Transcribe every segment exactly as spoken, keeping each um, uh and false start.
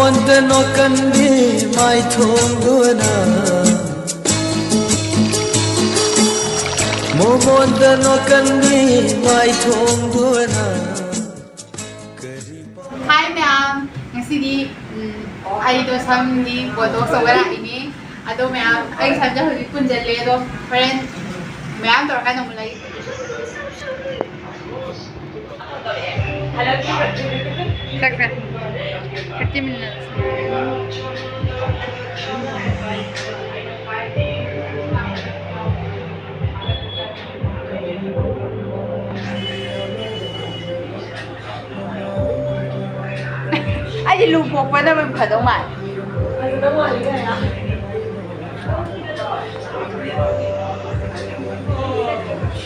ꯃꯣꯟꯗ ꯅꯣꯛꯀꯟꯕꯤ ꯃꯥꯏꯊꯣꯡꯗꯨꯅ, ꯃꯣꯃꯣꯟꯗ ꯅꯣꯛꯀꯟꯕꯤ ꯃꯥꯏꯊꯣꯡꯗꯨꯅ꯫ Hi ꯃꯌꯥꯝ, ꯉꯁꯤꯗꯤ, ꯎꯝ, ꯑꯩꯗꯣ ꯁꯝꯒꯤ ꯕꯣꯇꯣꯛꯁ ꯇꯧꯕ ꯂꯥꯛꯏꯅꯦ꯫ ꯑꯗꯣ ꯃꯌꯥꯝ, ꯑꯩ ꯁꯝꯁꯦ ꯍꯧꯖꯤꯛ ꯄꯨꯟꯖꯜꯂꯦ, ꯑꯗꯣ ꯍꯣꯔꯦꯟ ꯃꯌꯥꯝ ꯇꯧꯔꯀꯥꯟꯗ ꯑꯃꯨꯛ ꯂꯩ꯫ ꯆꯠꯈ꯭ꯔꯦ꯫ Thirty minutes꯫ ꯑꯩꯗꯤ ꯂꯨ ꯀꯣꯛꯄꯅ ꯐꯗꯧ ꯃꯥꯜꯂꯦ꯫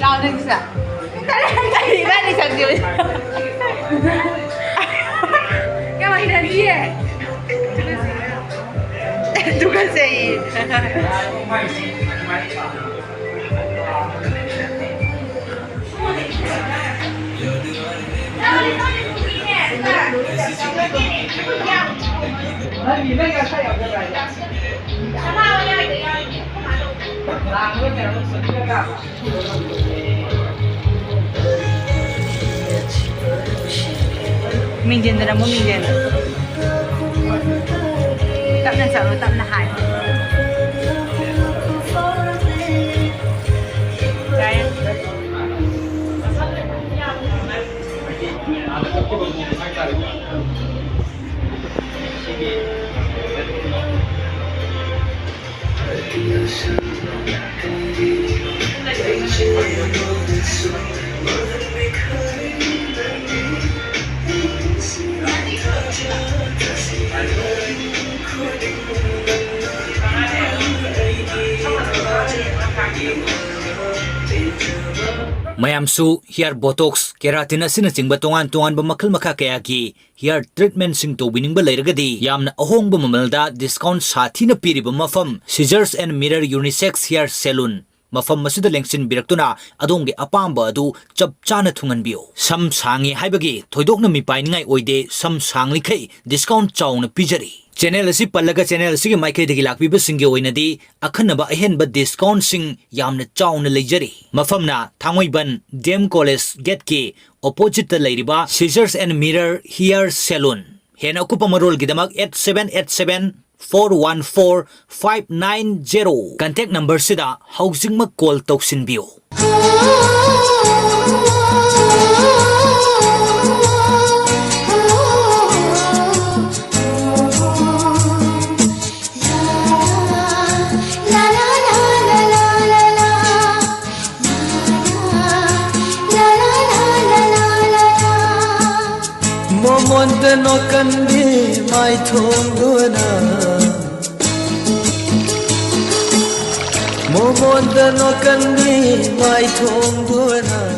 ꯂꯥꯎ ꯅꯪꯁꯨ꯫ ꯀꯔꯤ ꯏꯕꯥꯅꯤ ꯁꯛꯁꯤꯕꯨ? ꯌꯥꯝ ꯍꯩꯅꯗꯤꯌꯦ꯫ ꯇꯨꯀꯠꯆꯩꯌꯦ꯫ ꯃꯤꯡꯖꯦꯜꯗ ꯅꯝꯃꯣ, ꯃꯤꯡꯖꯦꯜꯗ꯫ ꯇꯞꯅ ꯆꯠꯂꯣ, ꯇꯞꯅ ꯍꯥꯏꯌꯣ꯫ ꯌꯥꯔꯦ꯫ ꯃꯌꯥꯝꯁꯨ hair botox, keratin ꯑꯁꯤꯅꯆꯤꯡꯕ ꯇꯣꯉꯥꯟ ꯇꯣꯉꯥꯟꯕ ꯃꯈꯜ ꯃꯈꯥ ꯀꯌꯥꯒꯤ hair treatmentꯁꯤꯡ ꯇꯧꯕꯤꯅꯤꯡꯕ ꯂꯩꯔꯒꯗꯤ, ꯌꯥꯝꯅ ꯑꯍꯣꯡꯕ ꯃꯃꯜꯗ discount ꯁꯥꯊꯤꯅ ꯄꯤꯔꯤꯕ ꯃꯐꯝ Scissors and Mirror Unisex Hair Salon꯫ ꯃꯐꯝ ꯑꯁꯤꯗ ꯂꯦꯡꯁꯤꯟꯕꯤꯔꯛꯇꯨꯅ ꯑꯗꯣꯝꯒꯤ ꯑꯄꯥꯝꯕ ꯑꯗꯨ ꯆꯞ ꯆꯥꯅ ꯊꯨꯡꯍꯟꯕꯤꯌꯨ꯫ ꯁꯝ ꯁꯥꯡꯉꯤ ꯍꯥꯏꯕꯒꯤ ꯊꯣꯏꯗꯣꯛꯅ ꯃꯤꯄꯥꯏꯅꯤꯡꯉꯥꯏ ꯑꯣꯏꯗꯦ, ꯁꯝ ꯁꯥꯡꯂꯤꯈꯩ discount ꯆꯥꯎꯅ ꯄꯤꯖꯔꯤ꯫ Channel ꯑꯁꯤ ꯄꯜꯂꯒ channel ꯑꯁꯤꯒꯤ ꯃꯥꯏꯀꯩꯗꯒꯤ ꯂꯥꯛꯄꯤꯕꯁꯤꯡꯒꯤ ꯑꯣꯏꯅꯗꯤ ꯑꯈꯟꯅꯕ ꯑꯍꯦꯟꯕ discountꯁꯤꯡ ꯌꯥꯝꯅ ꯆꯥꯎꯅ ꯂꯩꯖꯔꯤ꯫ ꯃꯐꯝꯅ ꯊꯥꯡꯃꯩꯕꯟ D M College gateꯀꯤ oppositeꯇ ꯂꯩꯔꯤꯕ Scissors and Mirror Hair Salon꯫ ꯍꯦꯟꯅ ꯑꯀꯨꯞꯄ ꯃꯔꯣꯜꯒꯤꯗꯃꯛ eight seven eight seven four one four five nine zero contact numberꯁꯤꯗ ꯍꯧꯖꯤꯛꯃꯛ call ꯇꯧꯁꯤꯟꯕꯤꯌꯨ꯫ ꯃꯣꯃꯣꯟꯗ ꯅꯣꯛꯀꯟꯕꯤ ꯃꯥꯏꯊꯣꯡꯗꯨꯅ, ꯃꯣꯃꯣꯟꯗ ꯅꯣꯛꯀꯟꯕꯤ ꯃꯥꯏꯊꯣꯡꯗꯨꯅ꯫